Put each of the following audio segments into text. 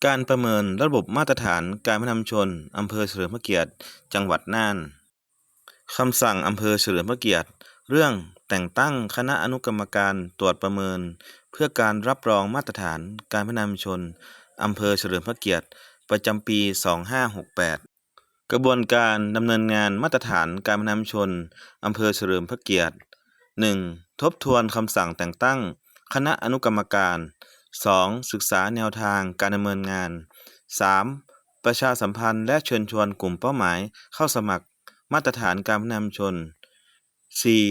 ການປະເມີນລະບົບມາດຕະຖານການພັດທະນາມວນຊົນ ອຳເພີສະເຫຼີມພະກຽດ ຈັງຫວັດນ່ານ. ຄຳສັ່ງອຳເພີສະເຫຼີມພະກຽດ ເລື່ອງແຕ່ງຕັ້ງຄະນະອະນຸກຳມະການຕວດປະເມີນ ເພື່ອການຮັບຮອງມາດຕະຖານການພັດທະນາມວນຊົນ ອຳເພີສະເຫຼີມພະກຽດ ປະຈຳປີສອງຫ້າຫົກແປດ. ກະບວນການດຳເນີນງານມາດຕະຖານການພັດທະນາມວນຊົນ ອຳເພີສະເຫຼີມພະກຽດ. ໜຶ່ງ, ທົບທວນຄຳສັ່ງແຕ່ງຕັ້ງຄະນະອະນຸກຳມະການ. ສອງ, ສຶກສາແນວທາງການດຳເນີນງານ. ສາມ, ປະຊາສຳພັນ ແລະ ເຊີນຊວນກຸ່ມເປົ້າໝາຍເຂົ້າສະໝັກມາດຕະຖານການພັດທະນາມວນຊົນ. ສີ່,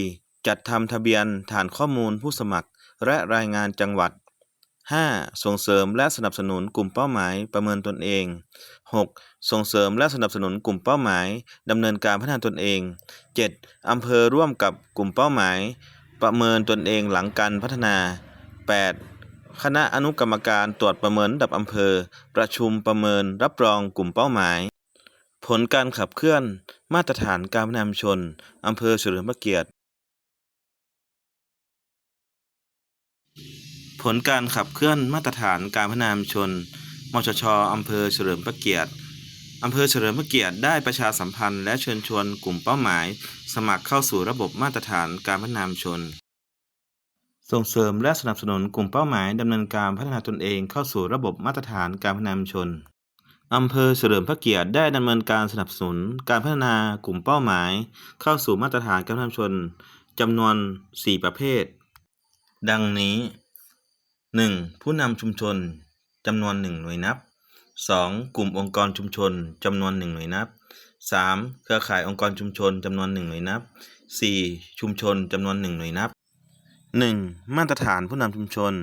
ຈັດທຳທະບຽນຖານຂໍ້ມູນຜູ້ສະໝັກ ແລະ ລາຍງານຈັງຫວັດ. ຫ້າ, ສົ່ງເສີມ ແລະ ສະໜັບສະໜູນກຸ່ມເປົ້າໝາຍປະເມີນຕົນເອງ. ຫົກ, ສົ່ງເສີມ ແລະ ສະໜັບສະໜູນກຸ່ມເປົ້າໝາຍດຳເນີນການພັດທະນາຕົນເອງ. ເຈັດ, ອຳເພີຮ່ວມກັບກຸ່ມເປົ້າໝາຍປະເມີນຕົນເອງຫຼັງການພັດທະນາ. ແປດ, ຄະນະອະນຸກຳມະການຕວດປະເມີນລະດັບອຳເພີ ປະຊຸມປະເມີນຮັບຮອງກຸ່ມເປົ້າໝາຍ. ຜົນການຂັບເຄື່ອນມາດຕະຖານການພັດທະນາມວນຊົນ ອຳເພີສະເຫຼີມພະກຽດ. ຜົນການຂັບເຄື່ອນມາດຕະຖານການພັດທະນາມວນຊົນ ມຊຊ ອຳເພີສະເຫຼີມພະກຽດ. ອຳເພີສະເຫຼີມພະກຽດໄດ້ປະຊາສຳພັນ ແລະ ເຊີນຊວນກຸ່ມເປົ້າໝາຍສະໝັກເຂົ້າສູ່ລະບົບມາດຕະຖານການພັດທະນາມວນຊົນ. ສົ່ງເສີມ ແລະ ສະໜັບສະໜູນກຸ່ມເປົ້າໝາຍດຳເນີນການພັດທະນາຕົນເອງເຂົ້າສູ່ລະບົບມາດຕະຖານການພັດທະນາມວນຊົນ. ອຳເພີສະເຫຼີມພະກຽດໄດ້ດຳເນີນການສະໜັບສະໜູນການພັດທະນາກຸ່ມເປົ້າໝາຍເຂົ້າສູ່ມາດຕະຖານການພັດທະນາມວນຊົນ ຈຳນວນສີ່ປະເພດ ດັ່ງນີ້. ໜຶ່ງ, ຜູ້ນຳຊຸມຊົນ ຈຳນວນໜຶ່ງໜ່ວຍນັບ. ສອງ, ກຸ່ມອົງກອນຊຸມຊົນ ຈຳນວນໜຶ່ງໜ່ວຍນັບ. ສາມ, ເຄືອຂ່າຍອົງກອນຊຸມຊົນ ຈຳນວນໜຶ່ງໜ່ວຍນັບ. ສີ່, ຊຸມຊົນ ຈຳນວນໜຶ່ງໜ່ວຍນັບ. ໜຶ່ງ, ມາດຕະຖານຜູ້ນຳຊຸມຊົນ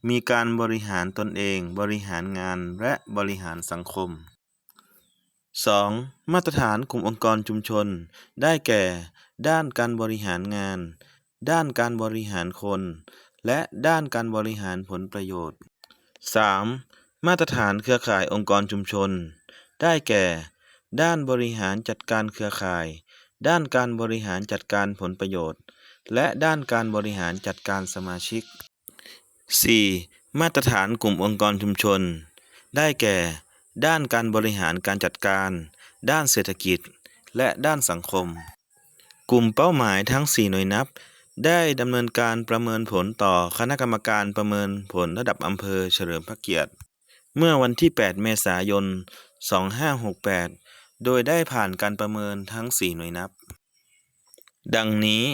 ມີການບໍລິຫານຕົນເອງ, ບໍລິຫານງານ ແລະ ບໍລິຫານສັງຄົມ. ສອງ, ມາດຕະຖານກຸ່ມອົງກອນຊຸມຊົນ ໄດ້ແກ່ ດ້ານການບໍລິຫານງານ, ດ້ານການບໍລິຫານຄົນ ແລະ ດ້ານການບໍລິຫານຜົນປະໂຫຍດ. ສາມ, ມາດຕະຖານເຄືອຂ່າຍອົງກອນຊຸມຊົນ ໄດ້ແກ່ ດ້ານບໍລິຫານຈັດການເຄືອຂ່າຍ, ດ້ານການບໍລິຫານຈັດການຜົນປະໂຫຍດ ແລະ ດ້ານການບໍລິຫານຈັດການສະມາຊິກ. ສີ່, ມາດຕະຖານກຸ່ມອົງກອນຊຸມຊົນ ໄດ້ແກ່ ດ້ານການບໍລິຫານການຈັດການ, ດ້ານເສດຖະກິດ ແລະ ດ້ານສັງຄົມ. ກຸ່ມເປົ້າໝາຍທັງສີ່ໜ່ວຍນັບ ໄດ້ດຳເນີນການປະເມີນຜົນຕໍ່ຄະນະກຳມະການປະເມີນຜົນລະດັບອຳເພີສະເຫຼີມພະກຽດ ເມື່ອວັນທີແປດ ເມສາຍົນ ສອງຫ້າຫົກແປດ ໂດຍໄດ້ຜ່ານການປະເມີນທັງສີ່ໜ່ວຍນັບ ດັ່ງນີ້.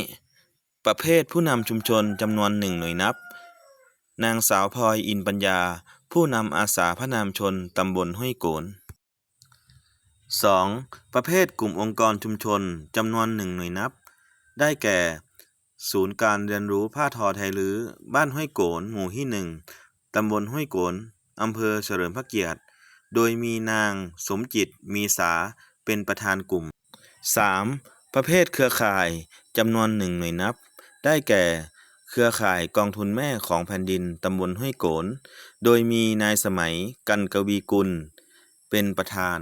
ປະເພດຜູ້ນຳຊຸມຊົນ ຈຳນວນໜຶ່ງໜ່ວຍນັບ, ນາງສາວ ພອຍ ອິນປັນຍາ, ຜູ້ນຳອາສາພັດທະນາມວນຊົນ ຕຳບົນຫ້ວຍໂກນ. ສອງ, ປະເພດກຸ່ມອົງກອນຊຸມຊົນ ຈຳນວນໜຶ່ງໜ່ວຍນັບ, ໄດ້ແກ່ ສູນການຮຽນຮູ້ຜ້າທໍໄທລື ບ້ານຫ້ວຍໂກນ ໝູ່ທີໜຶ່ງ ຕຳບົນຫ້ວຍໂກນ ອຳເພີສະເຫຼີມພະກຽດ ໂດຍມີນາງ ສົມຈິດ ມີສາ ເປັນປະທານກຸ່ມ. ສາມ, ປະເພດເຄືອຂ່າຍ ຈຳນວນໜຶ່ງໜ່ວຍນັບ, ໄດ້ແກ່ ເຄືອຂ່າຍກອງທຶນແມ່ຂອງແຜ່ນດິນ ຕຳບົນຫ້ວຍໂກນ ໂດຍມີນາຍສະໄໝ ກັນກະວີກຸນ ເປັນປະທານ.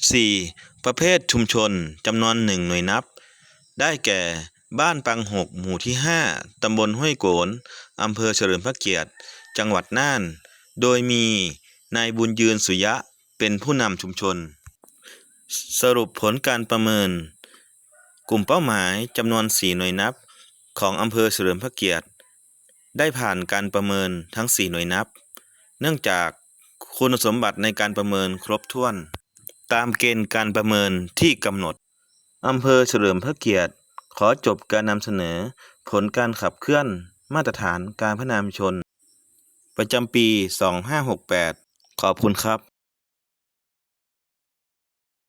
ສີ່, ປະເພດຊຸມຊົນ ຈຳນວນໜຶ່ງໜ່ວຍນັບ, ໄດ້ແກ່ ບ້ານປັງຫົກ ໝູ່ທີຫ້າ ຕຳບົນຫ້ວຍໂກນ ອຳເພີສະເຫຼີມພະກຽດ ຈັງຫວັດນ່ານ ໂດຍມີນາຍບຸນຍືນ ສຸຍະ ເປັນຜູ້ນຳຊຸມຊົນ. ສະຫຼຸບຜົນການປະເມີນ, ກຸ່ມເປົ້າໝາຍຈຳນວນສີ່ໜ່ວຍນັບ ຂອງອຳເພີສະເຫຼີມພະກຽດ ໄດ້ຜ່ານການປະເມີນທັງສີ່ໜ່ວຍນັບ ເນື່ອງຈາກຄຸນສົມບັດໃນການປະເມີນຄົບຖ້ວນ ຕາມເກນການປະເມີນທີ່ກຳນົດ. ອຳເພີສະເຫຼີມພະກຽດ ຂໍຈົບການນຳສະເໜີຜົນການຂັບເຄື່ອນມາດຕະຖານການພັດທະນາມວນຊົນ ປະຈຳປີສອງຫ້າຫົກແປດ. ຂອບຄຸນຄັບ.